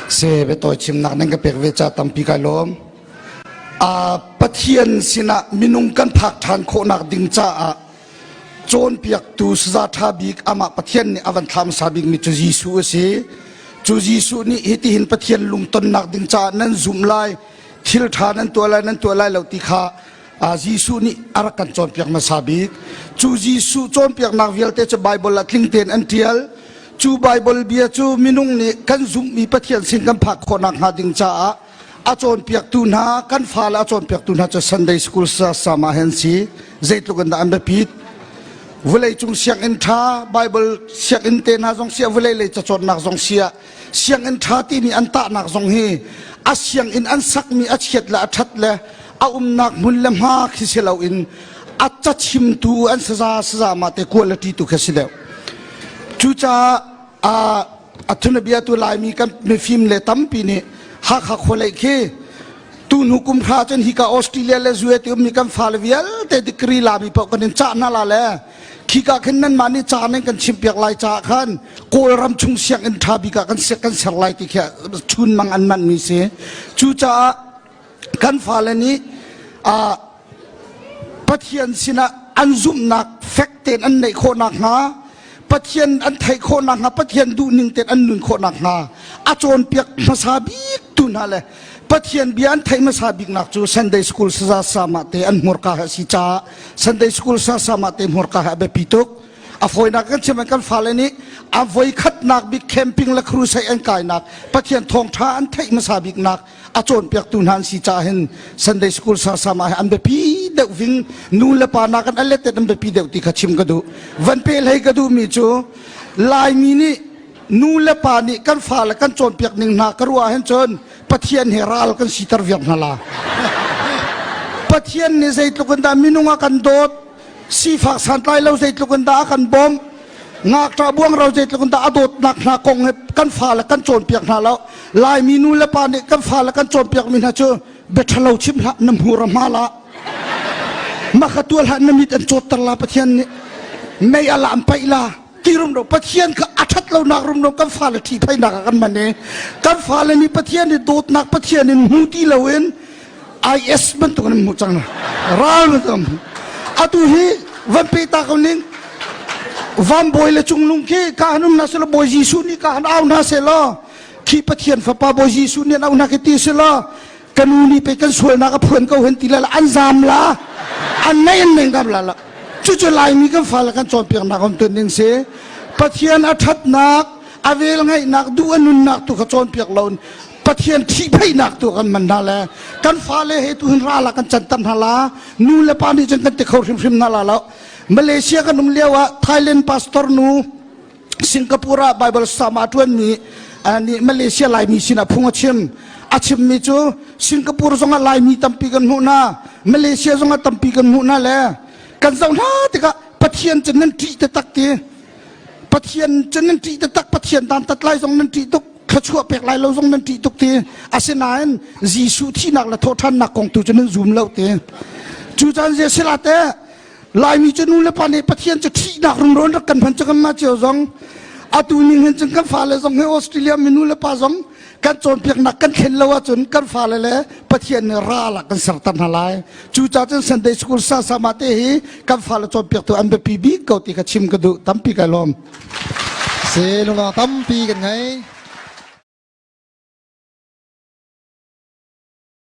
Se biatawi chimnak nan ka pek ve ca tampi kai lawm. A Pathian sinah minung kan phak ṭhan khawhnak ding caah cawnpiaktu saza ṭha bik amah Pathian nih a van thlam hmasa bikmi cu Jesuh a si. Cu Jesuh nih hitihin Pathian lungtonnak ding caah nan zumh lai, thil ṭha nan tuah lai, nan tuah lai lo ti kha Jesuh nih a rak kan cawnpiak hmasa bik. Cu Jesuh cawnpiaknak vialte cu Baibal ah tling tein an ṭial. Cu Baibal bia cu minung nih kan zumhmi Pathian sin kan phak khawhnak hnga ding caah a cawnpiaktu hna kan fale a cawnpiaktu hna cu Sunday School sama hen si zeitluk in dah an biapit vulei cung sianginn ṭha Bible sianginn te hna zong sia vulei lei cacawnnak zong sia sianginn ṭha timi an tahnak zong hi a sianginn an sakmi a chiat le a ṭhat le a umnak hmun le hma khi si loin a cachimtu an saza saza ma te quality tu khi si deuh cucaah a thunabia tu Laimi kan mifim le tampi nih Hakha khualei khi tu hnu kum hra cun hika Australia le US ti ummi kan fale vialte degree lami paoh kan in cah hna la le khika khin nan mah nih ca nan kan chimpiak lai caah khan Kawlram chung sianginn ṭha bik ah kan kan ser lai ti khi chun mang an manh mi si cucaah kan fale nih Pathian sinah an zumhnak fek tein an neih khawh nakhnga Pathian an theih khawh nakhnga Pathian duhning tein an nun khawh nakhnga a cawnpiak hmasa bik tu hna le Pathian bia an theih hmasa biknak cu Sunday School saza sama te an hmurka he a si caah Sunday School sa sama te hmurka he a biapi tuk a fawinak kan chim kan fale nih a voikhatnak bik camping le crusade an kainak Pathian thawngṭha an theih hmasa biknak a cawnpiaktu hna an si caah hin Sunday school sarsam ah an biapi deuh ving nu le pa nakin a let an biapi deuh ti kha chim ka duh van pe hlei ka duh mi cu Laimi nih nu le pa nih kan fale kan cawnpiak ning hna ka ruah hin cun Pathian he ral kan siter viar hna la Pathian nih zeitluk in dah minung a kan dawt sifak santlai lo zeitluk in dah a kan bawmh ngakṭah buangro zeitluk in dah a dawtnak hna kong he kan fale kan cawnpiak hna lo Laimi nu le pa nih kan fale kan cawnpiakmi hna cu bia ṭhalo chim hlah na hmur a hma la maka tual hlah na mit an cawtter la Pathian nih mei a lam paih la ti rumro Pathian kha a ṭhat lonak rumro kan fale ṭhihphaihnak ah kan man i kan fale nih Pathian i dawtnak Pathian in hmu ti loin IS bantuk in hmuh cang ral bantuk hmuh atu hi van pe ta ko ning van bawi le cunglung khi ka han um na selaw bawi Jesuh nih ka han au hna selaw khi Pathian fapa bawi Jesuh nih an au hna khi ti selaw ka nu nih pe kan sualnak a phuan ko hen ti la an zam la an nei an neng gam la la cucu Laimi kan fale kan cawnpiaknak om tun ning si Pathian a ṭhatnak a vel ngaihnak duh a nunnak tu kha cawnpiak lo Pathian ṭhihphaihnak tu kan man hna le kan fale he tu hin ral ah kan canter hna la nu le pa nih cun kan ti kho hrimhrim hna la lo Malaysia kan um lio ah Thailand pastor nu Singapore ah Bible sama ṭuanmi nih Malaysia Laimi sinah phung a chim a chimmi cu Singapore zongah Laimi tampi kan hmuh hna Malaysia zongah tampi kan hmuh hna le kan zoh hna tikah Pathian cu nan ṭih taktak ti Pathian cu nan ṭih taktak Pathian dan tat lai zong nan ṭih tuk thluachuah pek lai lo zong nan ṭih tuk ti asinain Jesuh thihnak le thawhṭhannak kong tu cu nan zum lo ti cu caan zia sila te Laimi cu nu le pa nih Pathian cu thihnak rumro rak kan hman cu kan mah cio zong atu ning hin cun kan fale zong hi Australia mi nu le pa zong kan cawnpiaknak kan thlen lo ahcun kan fale le Pathian nih ral ah kan serter hna lai cucaah cun Sunday school sa sama te hi kan fale cawnpiaktu an biapi bik ko ti kha chim ka duh tampi kai lawm Se lungah tampi kan ngei.